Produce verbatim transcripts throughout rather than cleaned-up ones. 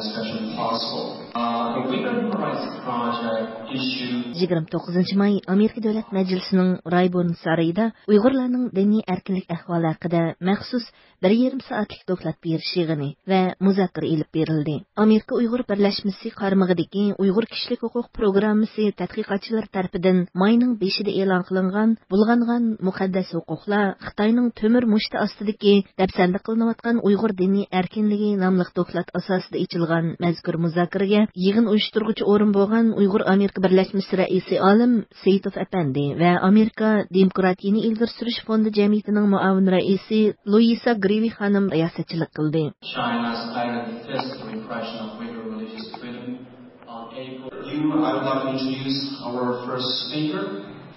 Especially possible. Uh, the Uyghur Human Rights Project issued يىگىرمە توققۇزىنچى ماي ئامېرىكا دۆلەت مەجلىسىنىڭ رايبورن سارىيىدا ئۇيغۇرلارنىڭ دىنىي ئەركىنلىك ئەھۋالى ھەققىدە مەخسۇس بىر يېرىم سائەتلىك دوكلات بېرىش يىغىنى ۋە مۇزاكىرە ئېلىپ بېرىلدى. ئامېرىكا ئۇيغۇر بىرلەشمىسى قارمىقىدىكى ئۇيغۇر كىشىلىك ھوقۇق پروگراممىسى تەتقىقاتچىلىرى تەرىپىدىن ماينىڭ بېشىدا ئېلان قىلىنغان بۇلغانغان مۇقەددەس ھوقۇقلار خىتاينىڭ تۆمۈر مۇشتى ئاستىدىكى دەپسەندە قىلىنىۋاتقان ئۇيغۇر دىنىي ئەركىنلىكى ناملىق دوكلات ئاساسىدا ئېچىلغان مەزكۇر مۇزاكىرىگە يىغىن ئۇيۇشتۇرغۇچى ئورۇن بولغان ئۇيغۇر ئامېرىكا بىرلەشمىسى رەئىسى ئالىم سېيىتوف ئەپەندى ۋە ئامېرىكا دېموكراتىيىنى ئىلگىرى سۈرۈش فوندى جەمئىيىتىنىڭ مۇئاۋىن رەئىسى لۇئىسا گرىۋى خانىم رىياسەتچىلىك قىلدى. China's highly fierce repression of Uyghur religious freedom on April. You, I would like to introduce our first speaker.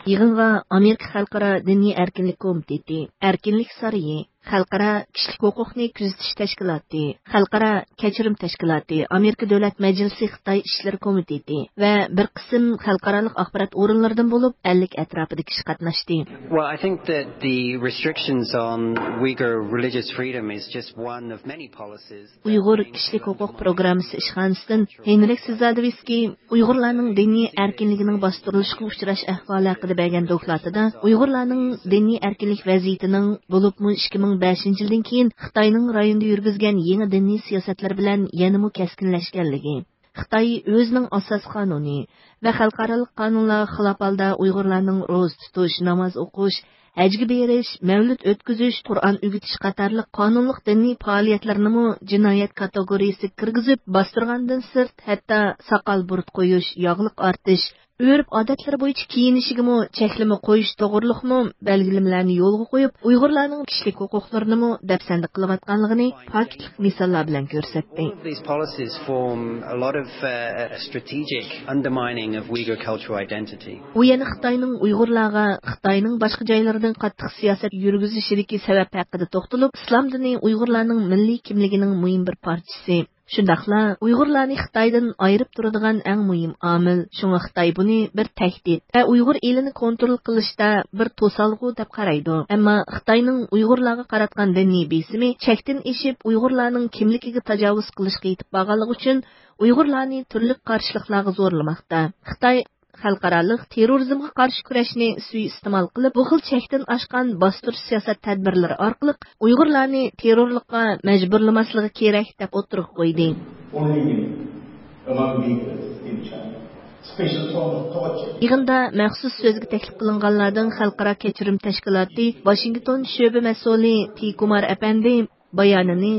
يىغىنغا ئامېرىكا خەلقئارا دىنىي ئەركىنلىك كومىتېتى، ئەركىنلىك سارىيى، خەلقئارا كىشىلىك ھوقۇقنى كۆزىتىش تەشكىلاتى، خەلقئارا كەچۈرۈم تەشكىلاتى، ئامېرىكا دۆلەت مەجلىسى خىتاي ئىشلىرى كومىتېتى ۋە بىر قىسىم خەلقئارالىق ئاخبارات ئورۇنلىرىدىن بولۇپ، ئەللىك ئەتراپىدا كىشى قاتناشتى. Well, I think that the restrictions on Uyghur religious freedom is just one of many policies. ئۇيغۇر كىشىلىك ھوقۇق پروگراممىسى ئىشخانىسىدىن ھېنرىك سىزادېۋسكىي ئۇيغۇرلارنىڭ دىنىي ئەركىنلىكىنىڭ باستۇرۇلۇشىغا ئۇچراش ئەھۋالى ھەققىدە بەرگەن دوكلاتىدا ئۇيغۇرلارنىڭ دىنىي ئەركىنلىك ۋەزىيىتىنىڭ، بولۇپمۇ ئىككى مىڭ بەشىنچى يىلدىن كېيىن خىتاينىڭ رايوندا يۈرگۈزگەن يېڭى دىنىي سىياسەتلىرى بىلەن يەنىمۇ كەسكىنلەشكەنلىكى، خىتاي ئۆزىنىڭ ئاساسىي قانۇنى ۋە خەلقئارالىق قانۇنلارغا خىلاپ ھالدا ئۇيغۇرلارنىڭ روزا تۇتۇش، ناماز ئوقۇش، ھەجگە بېرىش، مەۋلۇت ئۆتكۈزۈش، قۇرئان ئۆگىتىش قاتارلىق قانۇنلۇق دىنىي پائالىيەتلىرىنىمۇ جىنايەت كاتېگورىيىسىگە كىرگۈزۈپ، باستۇرغاندىن سىرت، ھەتتا ساقال بۇرۇت قويۇش، ياغلىق ئارتىش، ئۆرپ-ئادەتلىرى بويىچە كىيىنىشىگىمۇ چەكلىمە قويۇش توغرۇلۇقمۇ بەلگىلىمىلەرنى يولغا قويۇپ، ئۇيغۇرلارنىڭ كىشىلىك ھوقۇقلىرىنىمۇ دەپسەندە قىلىۋاتقانلىقىنى پاكىتلىق مىساللار بىلەن كۆرسەتتى. All of these policies form a lot of, uh, strategic undermining of Uyghur cultural identity. ئۇ يەنە خىتاينىڭ ئۇيغۇرلارغا خىتاينىڭ باشقا جايلىرىدىن قاتتىق سىياسەت يۈرگۈزۈشىدىكى سەۋەب ھەققىدە توختىلىپ، ئىسلام دىنى ئۇيغۇرلارنىڭ مىللىي كىملىكىنىڭ مۇھىم بىر پارچىسى. شۇنداقلا ئۇيغۇرلارنى خىتايدىن ئايرىپ تۇرىدىغان ئەڭ مۇھىم ئامىل. شۇڭا خىتاي بۇنى بىر تەھدىت ۋە ئۇيغۇر ئېلىنى كونترول قىلىشتا بىر توسالغۇ دەپ قارايدۇ. ئەمما خىتاينىڭ ئۇيغۇرلارغا قاراتقان دىنىي بېسىمى چەكتىن ئېشىپ، ئۇيغۇرلارنىڭ كىملىكىگە تاجاۋۇز قىلىشقا يېتىپ بارغانلىقى ئۈچۈن ئۇيغۇرلارنى تۈرلۈك قارشىلىقلارغا زورلىماقتا. خىتاي خەلقئارالىق تېررورىزمغا قارشى كۈرەشنى سۇيىئىستېمال قىلىپ، بۇ خىل چەكتىن ئاشقان باستۇرۇش سىياسەت تەدبىرلىرى ئارقىلىق ئۇيغۇرلارنى تېررورلۇققا مەجبۇرلىماسلىقى كېرەك، دەپ ئوتتۇرىغا قويدى. Bullying among Uyghurs in China, special form of torture. يىغىندا مەخسۇس سۆزگە تەكلىپ قىلىنغانلاردىن خەلقئارا كەچۈرۈم تەشكىلاتى ۋاشىنگتون شۆبە مەسئۇلى تى كۇمار ئەپەندى بايانىنى،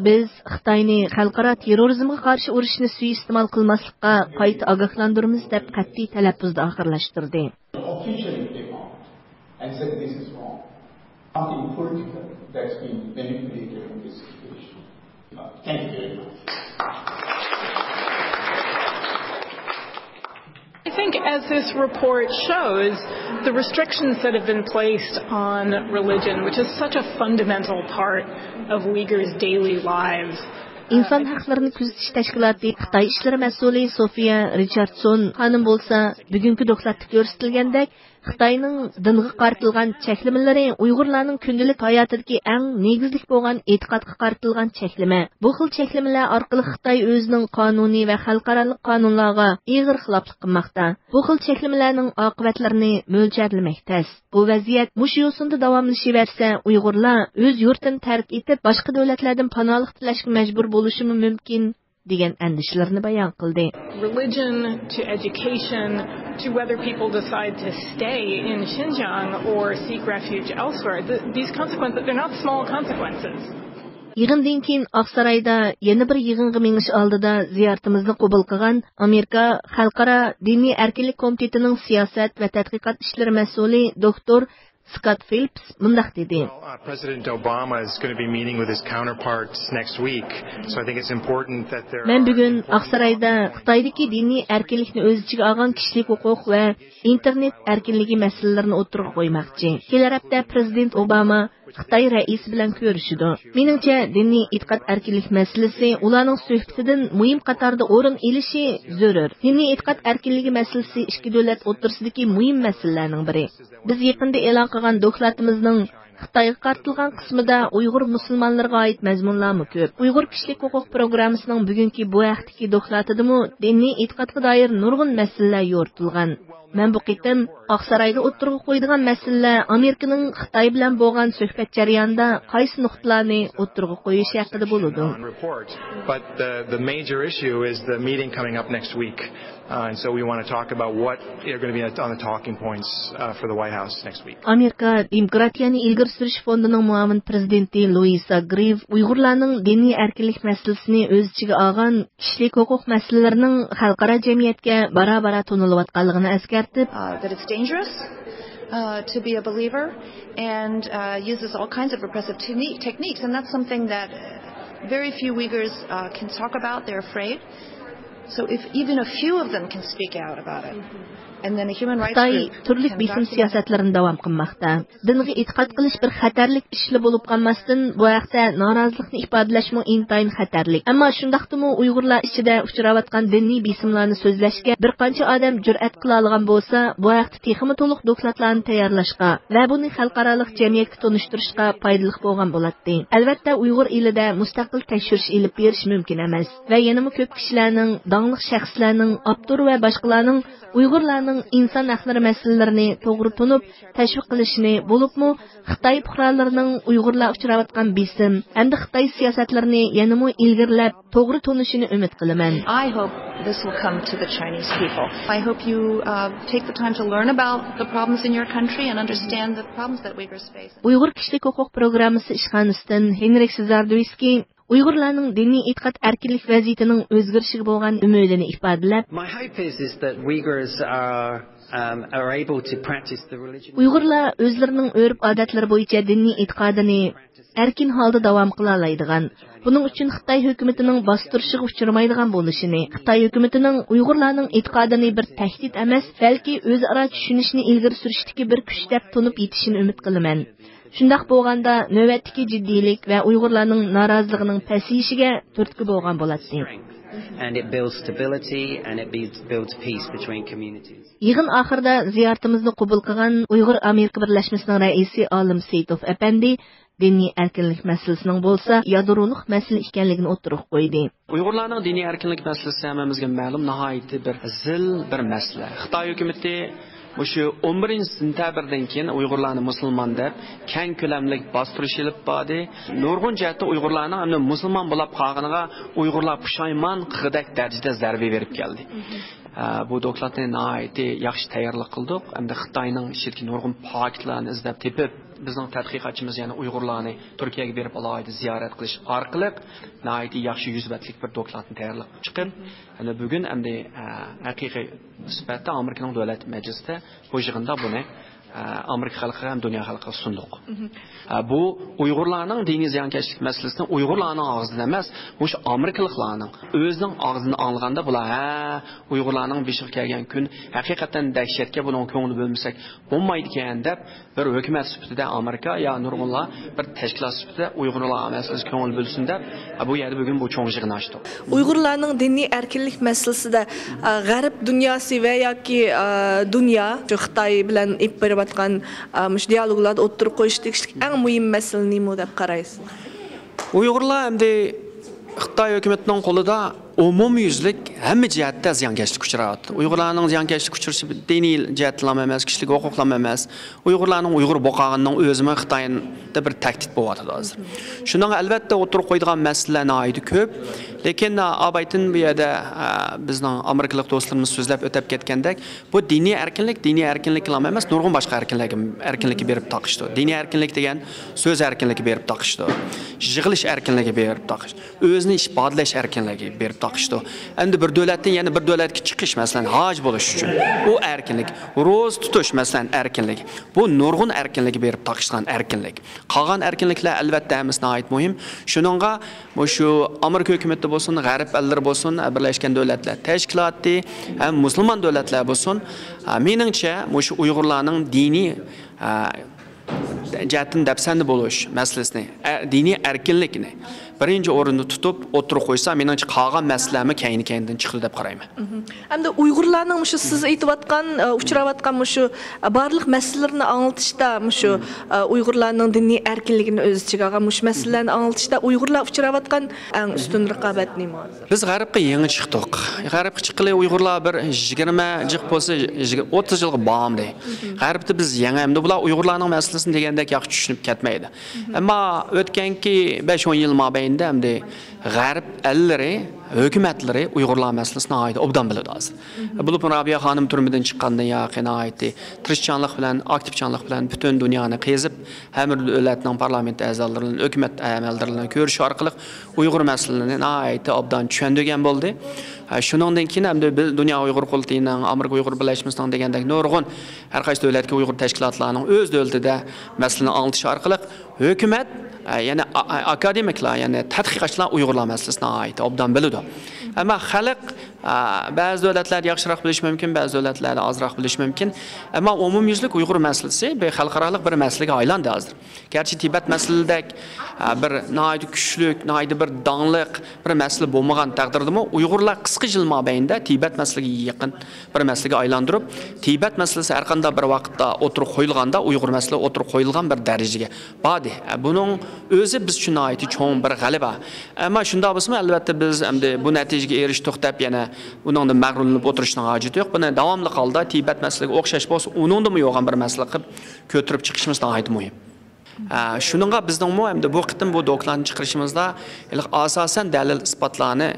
بىز خىتاينى خەلقئارا تېررورىزمغا قارشى ئۇرۇشنى سۇيىئىستېمال قىلماسلىققا قايتا ئاگاھلاندۇرىمىز، دەپ قەتئىي تەلەپپۇزدا ئاخىرلاشتۇردى. Officially came out and said this is wrong. Nothing political that's been manipulated in this situation. Thank you very much. I think, as this report shows, the restrictions that have been placed on religion, which is such a fundamental part of Uyghurs' daily lives, ئىنسان ھەقلىرىنى كۆزىتىش تەشكىلاتى خىتاي ئىشلىرى مەسئۇلى سوفىيە رىچاردسون خانىم بولسا، بۈگۈنكى دوكلاتتا كۆرسىتىلگەندەك، خىتاينىڭ دىنغا قارىتىلغان چەكلىمىلىرى ئۇيغۇرلارنىڭ كۈندىلىك ھاياتىدىكى ئەڭ نېگىزلىك بولغان ئېتىقادقا قارىتىلغان چەكلىمە. بۇ خىل چەكلىمىلەر ئارقىلىق خىتاي ئۆزىنىڭ قانۇنى ۋە خەلقئارالىق قانۇنلارغا ئېغىر خىلاپلىق قىلماقتا. بۇ خىل چەكلىمىلەرنىڭ ئاقىۋەتلىرىنى مۆلچەرلىمەك تەس. بۇ ۋەزىيەت مۇشۇ يوسۇندا داۋاملىشىۋەرسە، ئۇيغۇرلار ئۆز يۇرتىنى تەرك ئېتىپ، باشقا دۆلەتلەردىن پاناھلىق تىلەشكە مەجبۇر بولۇشىمۇ مۇمكىن، دېگەن ئەندىشىلىرىنى بايان قىلدى. Religion to education to whether people decide to stay in Xinjiang or seek refuge elsewhere. Th- these consequences, they're not small consequences. يىغىندىن كېيىن ئاقسارايدا يەنە بىر يىغىنغا مېڭىش ئالدىدا زىيارىتىمىزنى قوبۇل قىلغان ئامېرىكا خەلقئارا دىنىي ئەركىنلىك كومىتېتىنىڭ سىياسەت ۋە تەتقىقات ئىشلىرى مەسئۇلى دوكتور سكوت فىلپس مۇنداق دېدى. Well, uh, President Obama is going to be meeting with his counterparts next week, so I think it's important that there مەن are بۈگۈن ئاقسارايدا خىتايدىكى دىنىي ئەركىنلىكنى ئۆز ئىچىگە ئالغان كىشىلىك ھوقۇق ۋە ئىنتېرنېت ئەركىنلىكى مەسىلىلىرىنى ئوتتۇرىغا قويماقچى. كېلەر ھەپتە پرېزىدېنت ئوباما خىتاي رەئىسى بىلەن كۆرۈشىدۇ. مېنىڭچە، دىنىي ئېتىقاد ئەركىنلىك مەسىلىسى ئۇلارنىڭ سۆھبىتىدىن مۇھىم قاتاردا ئورۇن ئېلىشى زۆرۈر. دىنىي ئېتىقاد ئەركىنلىكى مەسىلىسى ئىككى دۆلەت ئوتتۇرىسىدىكى مۇھىم مەسىلىلەرنىڭ بىرى. بىز يېقىندا ئېلان قىلغان دوكلاتىمىزنىڭ خىتايغا قارىتىلغان قىسمىدا ئۇيغۇر مۇسۇلمانلىرىغا ئائىت مەزمۇنلارمۇ كۆپ. ئۇيغۇر كىشىلىك ھوقۇق پروگراممىسىنىڭ بۈگۈنكى بۇ ھەقتىكى دوكلاتىدىمۇ دىنىي ئېتىقادقا دائىر نۇرغۇن مەسىلىلەر يورۇتۇلغان. مەن بۇ قېتىم ئاقسارايدا ئوتتۇرىغا قويىدىغان مەسىلىلەر ئامېرىكىنىڭ خىتاي بىلەن بولغان سۆھبەت جەريانىدا قايسى نۇقتىلارنى ئوتتۇرىغا قويۇشى ھەققىدە بولىدۇ. Report, but the, the major issue is the meeting coming up next week. Uh, and so we want to talk about what are going to be on the talking points uh, for the White House next week. ئامېرىكا دېموكراتىيەنى ئىلگىرى سۈرۈش فوندىنىڭ مۇئاۋىن پرېزىدېنتى لۇئىسا گرىف ئۇيغۇرلارنىڭ دىنىي ئەركىنلىك مەسىلىسىنى ئۆز ئىچىگە ئالغان كىشىلىك ھوقۇق مەسىلىلىرىنىڭ خەلقئارا جەمئىيەتكە بارا-بارا تونۇلۇۋاتقانلىقىنى ئەسكەرتىپ، uh, that it's dangerous uh, to be a believer and uh, uses all kinds of repressive techni- techniques. And that's something that uh, very few Uyghurs uh, can talk about. They're afraid. So if even a few of them can speak out about it, and then a human rights خىتاي group تۈرلۈك can بېسىم document سىياسەتلىرىنى داۋام قىلماقتا. دىنغا ئېتىقاد قىلىش بىر خەتەرلىك ئىشلا بولۇپ قالماستىن، بۇ ھەقتە نارازىلىقنى ئىپادىلەشمۇ ئىنتايىن خەتەرلىك. ئەمما شۇنداقتىمۇ ئۇيغۇرلار ئىچىدە ئۇچراۋاتقان دىنىي بېسىملارنى سۆزلەشكە بىر قانچە ئادەم جۈرئەت قىلالىغان بولسا، بۇ ھەقتە تېخىمۇ تولۇق دوكلاتلارنى تەييارلاشقا ۋە بۇنى خەلقئارالىق جەمئىيەتكە تونۇشتۇرۇشقا پايدىلىق بولغان بولاتتى. ئەلۋەتتە، ئۇيغۇر ئېلىدە مۇستەقىل تەكشۈرۈش ئېلىپ بېرىش مۇمكىن ئەمەس ۋە يەنىمۇ كۆپ كىشىلەرنىڭ، داڭلىق شەخسلەرنىڭ، ئاپتور ۋە باشقىلارنىڭ ئۇيغۇرلارنىڭ ئىنسان ھەقلىرى مەسىلىلىرىنى توغرا تونۇپ، تەشۋىق قىلىشىنى، بولۇپمۇ خىتاي پۇقرالىرىنىڭ ئۇيغۇرلار ئۇچراۋاتقان بېسىم ھەمدە خىتاي سىياسەتلىرىنى يەنىمۇ ئىلگىرىلەپ، توغرا تونۇشىنى ئۈمىد قىلىمەن. I hope this will come to the Chinese people. I hope you uh, take the time to learn about the problems in your country and understand the problems that Uyghurs face. ئۇيغۇر كىشىلىك ھوقۇق پروگراممىسى ئىشخانىسىدىن ھېنرىك سىزاردوۋسكىي ئۇيغۇرلارنىڭ دىنىي ئېتىقاد ئەركىنلىك ۋەزىيىتىنىڭ ئۆزگىرىشىگە بولغان ئۈمىدىنى ئىپادىلەپ، My hope is, is that Uyghurs are, um, are able to practice the religion. ئۇيغۇرلار ئۆزلىرىنىڭ ئۆرپ-ئادەتلىرى بويىچە دىنىي ئېتىقادىنى ئەركىن ھالدا داۋام قىلالايدىغان، بۇنىڭ ئۈچۈن خىتاي ھۆكۈمىتىنىڭ باستۇرۇشىغا ئۇچرىمايدىغان بولۇشىنى، خىتاي ھۆكۈمىتىنىڭ ئۇيغۇرلارنىڭ ئېتىقادىنى بىر تەھدىت ئەمەس، بەلكى ئۆزئارا چۈشىنىشنى ئىلگىرى سۈرۈشتىكى بىر كۈچ دەپ تونۇپ يېتىشىنى ئۈمىد قىلىمەن. شۇنداق بولغاندا، نۆۋەتتىكى جىددىيلىك ۋە ئۇيغۇرلارنىڭ نارازىلىقىنىڭ پەسىيىشىگە تۈرتكە بولغان بولاتتى. And it builds stability and it builds, builds peace between communities. يىغىن ئاخىرىدا زىيارىتىمىزنى قوبۇل قىلغان ئۇيغۇر ئامېرىكا بىرلەشمىسىنىڭ رەئىسى ئالىم سېيىتوف ئەپەندى دىنىي ئەركىنلىك مەسىلىسىنىڭ بولسا يادرولۇق مەسىلە ئىكەنلىكىنى ئوتتۇرىغا قويدى. ئۇيغۇرلارنىڭ دىنىي ئەركىنلىك مەسىلىسى ھەممىمىزگە مەلۇم، ناھايىتى بىر زىل بىر مەسىلە. خىتاي ھۆكۈمىتى مۇشۇ ئون بىرىنچى سېنتەبىردىن كېيىن ئۇيغۇرلارنى مۇسۇلمان دەپ كەڭ كۆلەملىك باستۇرۇش ئېلىپ باردى. نۇرغۇن جەھەتتە ئۇيغۇرلارنىڭ ئەمدى مۇسۇلمان بولاپ قالغىنىغا ئۇيغۇرلار پۇشايمان قىلغۇدەك دەرىجىدە زەربە بېرىپ كەلدى. ئە، بۇ دوكلاتنى ناھايىتى ياخشى تەييارلىق قىلدۇق. ئەمدى خىتاينىڭ ئىچىدىكى نۇرغۇن پاكىتلارنى ئىزدەپ تېپىپ، بىزنىڭ تەتقىقاتچىمىز يەنە ئۇيغۇرلارنى تۈركىيەگە بېرىپ ئالاھىدە زىيارەت قىلىش ئارقىلىق ناھايىتى ياخشى يۈز بەتلىك بىر دوكلاتنى تەييارلاپ چىقىپ، ئەنە بۈگۈن ئەمدى، ئە، ھەقىقىي سۈپەتتە ئامېرىكىنىڭ دۆلەت مەجلىسىدە بۇ يىغىندا بۇنى، ئە، ئامېرىكا خەلقىگە ھەم دۇنيا خەلقىگە سۇندۇق. ئە، بۇ ئۇيغۇرلارنىڭ دىنىي زىيانكەشلىك مەسىلىسىنى ئۇيغۇرلارنىڭ ئاغزىدىن ئەمەس، مۇشۇ ئامېرىكىلىقلارنىڭ ئۆزىنىڭ ئاغزىدىن ئاڭلىغاندا بۇلار، ھە، ئۇيغۇرلارنىڭ بېشىغا كەلگەن كۈن ھەقىقەتەن دەھشەتكەن، بۇنىڭغا كۆڭۈل بۆلمىسەك بولمايدىكەن دەپ، بىر ھۆكۈمەت سۈپىتىدە ئامېرىكا يا نۇرغۇنلار بىر تەشكىلات سۈپىتىدە ئۇيغۇرلار مەسىلىسىگە كۆڭۈل بۆلسۇن دەپ، بۇ يەردە بۈگۈن بۇ چوڭ يىغىننى ئاچتۇق. ئۇيغۇرلارنىڭ دىنىي ئەركىنلىك مەسىلىسىدە، ئە، غەرب دۇنياسى ۋە ياكى، ئە، دۇنيا شۇ خىتاي بىلەن ئېلىپ بېرىۋاتقان، ئە، مۇشۇ دىيالوگلاردا ئوتتۇرىغا قويۇشقا تېگىشلىك ئەڭ مۇھىم مەسىلە نېمە دەپ قارايسىز؟ ئۇيغۇرلار ئەمدى خىتاي ھۆكۈمىتىنىڭ قولىدا ئومۇميۈزلۈك ھەممە جەھەتتە زىيانكەشلىككە ئۇچراۋاتىدۇ. ئۇيغۇرلارنىڭ زىيانكەشلىككە ئۇچرىشى دىنىي جەھەتتىنلام ئەمەس، كىشىلىك ھوقۇقلام ئەمەس. ئۇيغۇرلارنىڭ ئۇيغۇر بولۇپ قالغىنىنىڭ ئۆزىمۇ خىتايدا بىر تەھدىت بولۇۋاتىدۇ ھازىر. شۇنىڭغا ئەلۋەتتە ئوتتۇرىغا قويىدىغان مەسىلىلەر ناھايىتى كۆپ. لېكىن، ئا، ئابايتىن بۇ يەردە، ئا، بىزنىڭ ئامېرىكىلىق دوستلىرىمىز سۆزلەپ ئۆتۈپ كەتكەندەك، بۇ دىنىي ئەركىنلىك، دىنىي ئەركىنلىكلام ئەمەس، نۇرغۇن باشقا ئەركىنلىككە، ئەركىنلىككە بېرىپ تاقىشىدۇ. دىنىي ئەركىنلىك دېگەن سۆز ئەركىنلىكى بېرىپ تاقىشىدۇ. يىغىلىش ئەركىنلىكى بېرىپ تاقىشىدۇ. ئۆزىنى ئىپادىلەش ئەركىنلىكى بېرىپ تاقىشىدۇ. ئەمدى بىر دۆلەتتىن يەنە بىر دۆلەتكە چىقىش، مەسىلەن، ھاج بولۇش ئۈچۈن، ئۇ ئەركىنلىك. روزا تۇتۇش، مەسىلەن، ئەركىنلىك. بۇ نۇرغۇن ئەركىنلىككە بېرىپ تاقىشىدىغان ئەركىنلىك. قالغان ئەركىنلىكلەر، ئەلۋەتتە، ھەممىسى ناھايىتى مۇھىم. شۇنىڭغا مۇشۇ ئامېرىكا ھۆكۈمىتى بولسۇن، غەرب ئەللىرى بولسۇن، بىرلەشكەن دۆلەتلەر تەشكىلاتى ھەم مۇسۇلمان دۆلەتلەر بولسۇن، مېنىڭچە، مۇشۇ ئۇيغۇرلارنىڭ دىنىي، جەھەتتىن دەپسەندە بولۇش مەسىلىسىنى، ئە، دىنىي ئەركىنلىكنى بىرىنچى ئورۇندا تۇتۇپ ئوتتۇرىغا قويسا، مېنىڭچە قالغان مەسىلىلەرمۇ كەينى-كەينىدىن چىقىدۇ دەپ قارايمەن. ئەمدى ئۇيغۇرلارنىڭ مۇشۇ سىز ئېيتىۋاتقان، ئە، ئۇچراۋاتقان مۇشۇ، ئە، بارلىق مەسىلىلىرىنى ئاڭلىتىشتا، مۇشۇ، ئە، ئۇيغۇرلارنىڭ دىنىي ئەركىنلىكىنى ئۆز ئىچىگە ئالغان مۇشۇ مەسىلىلەرنى ئاڭلىتىشتا ئۇيغۇرلار ئۇچراۋاتقان ئەڭ ئۈستۈن رىقابەت نېمە ھازىر؟ بىز غەربكە يېڭى چىقتۇق. غەربكە چىققىلى ئۇيغۇرلار بىر يىگىرمە جىق بولسا، يىگىرمە، ئوتتۇز يىلغا بارمىدى. غەربتە بىز يېڭى، ئەمدى بۇلار ئۇيغۇرلارنىڭ مەسىلىسىنى دېگەندەك ياخشى چۈشىنىپ كەتمەيدۇ. ئەمما ئۆتكەنكى بەش ئون يىل مابەينىدە ئەمدى غەرب ئەللىرى، ھۆكۈمەتلىرى ئۇيغۇرلار مەسىلىسىنى ناھايىتى ئوبدان بىلىدۇ ھازىر. بولۇپمۇ رابىيە خانىم تۈرمىدىن چىققاندىن ياقى ناھايىتى تىرىشچانلىق بىلەن، ئاكتىپچانلىق بىلەن پۈتۈن دۇنيانى قېزىپ، ھەر بىر دۆلەتنىڭ پارلامېنت ئەزالىرى بىلەن، ھۆكۈمەت ئەمەلدارلىرى بىلەن كۆرۈشۈش ئارقىلىق ئۇيغۇر مەسىلىنى ناھايىتى ئوبدان چۈشەندۈرگەن بولدى. ھە، شۇنىڭدىن كېيىن ئەمدى بىز دۇنيا ئۇيغۇر قۇرۇلتىيىنىڭ، ئامېرىكا ئۇيغۇر بىرلەشمىسىنىڭ دېگەندەك نۇرغۇن ھەر قايسى دۆلەتتىكى ئۇيغۇر تەشكىلاتلارنىڭ ئۆز دۆلىتىدە مەسىلىنى ئاڭلىتىش ئارقىلىق ھۆكۈمەت، ئە، يەنى ئا-، ئا-، ئاكادېمىكلار، يەنى تەتقىقاتچىلار ئۇيغۇرلار مەسىلىسىنى ناھايىتى ئوبدان بىلىدۇ. ئەمما خەلق، ئە، بەزى دۆلەتلەردە ياخشىراق بىلىشى مۇمكىن، بەزى دۆلەتلەردە ئازراق بىلىشى مۇمكىن. ئەمما ئومۇميۈزلۈك ئۇيغۇر مەسىلىسى بىر خەلقئارالىق بىر مەسىلىگە ئايلاندى ھازىر. گەرچە تىبەت مەسىلىدەك، ئە، بىر ناھايىتى كۈچلۈك، ناھايىتى بىر داڭلىق بىر مەسىلە بولمىغان تەقدىردىمۇ، ئۇيغۇرلار قىسقا يىل مابەينىدە تىبەت مەسىلىگە يېقىن بىر مەسىلىگە ئايلاندۇرۇپ، تىبەت مەسىلىسى ھەر قانداق بىر ۋاقىتتا ئوتتۇرىغا قويۇلغاندا، ئۇيغۇر مەسىلە ئوتتۇرىغا قويۇلغان بىر دەرىجىگە باردى. ئە، بۇنىڭ ئۆزى بىز ئۈچۈن ناھايىتى چوڭ بىر غەلىبە. ئەمما شۇنداق بولسىمۇ، ئەلۋەتتە، بىز ئەمدى بۇ نەتىجىگە ئېرىشتۇق دەپ يەنە بۇنىڭدىن مەغرۇرلىنىپ ئولتۇرۇشنىڭ ھاجىتى يوق. بۇنى داۋاملىق ھالدا تىبەت مەسىلىگە ئوخشاش بولسا، ئۇنىڭدىنمۇ يوغان بىر مەسىلە قىلىپ كۆتۈرۈپ چىقىشىمىز ناھايىتى مۇھىم. ئە، شۇنىڭغا بىزنىڭمۇ ئەمدى بۇ قېتىم بۇ دوكلاتنى چىقىرىشىمىزدا ھېلىقى ئاساسەن دەلىل ئىسپاتلارنى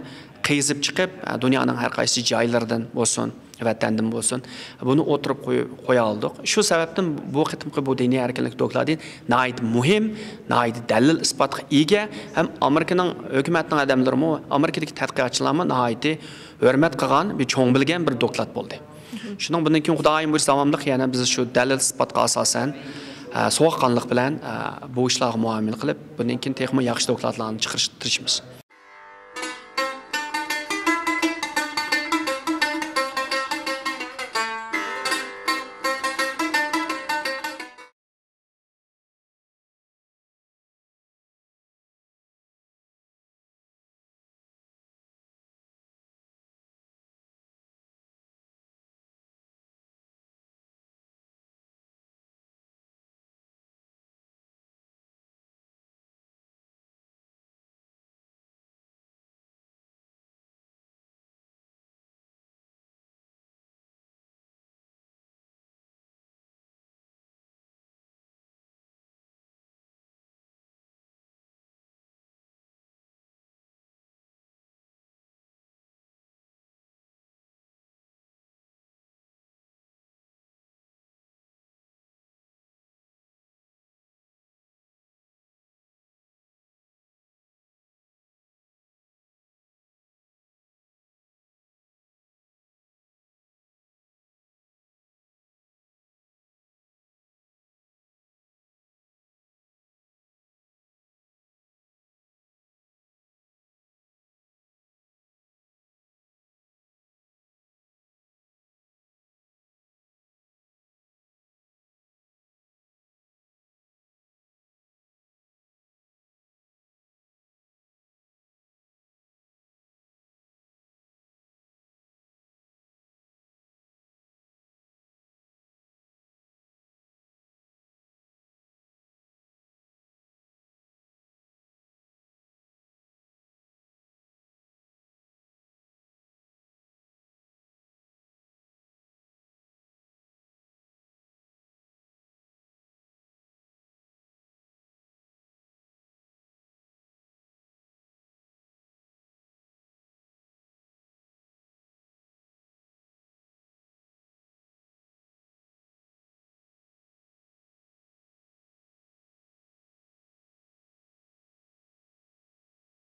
قېزىپ چىقىپ، ئە، دۇنيانىڭ ھەر قايسى جايلىرىدىن بولسۇن، ۋەتەندىن بولسۇن، بۇنى ئوتتۇرىغا قويۇپ، قويالىدۇق. شۇ سەۋەبتىن بۇ قېتىمقى بۇ دىنىي ئەركىنلىك دوكلاتى ناھايىتى مۇھىم، ناھايىتى دەلىل ئىسپاتقا ئىگە ھەم ئامېرىكىنىڭ ھۆكۈمەتنىڭ ئادەملىرىمۇ، ئامېرىكىدىكى تەتقىقاتچىلارمۇ ناھايىتى ھۆرمەت قىلغان، بىر چوڭ بىلگەن بىر دوكلات بولدى. شۇنىڭ بۇندىن كېيىن خۇدايىم بۇيرۇسا داۋاملىق يەنە بىز شۇ دەلىل ئىسپاتقا ئاساسەن، ئە، سوغۇققانلىق بىلەن، ئە، بۇ ئىشلارغا مۇئامىلە قىلىپ، بۇندىن كېيىن تېخىمۇ ياخشى دوكلاتلارنى چىقىرىشقا تىرىشىمىز.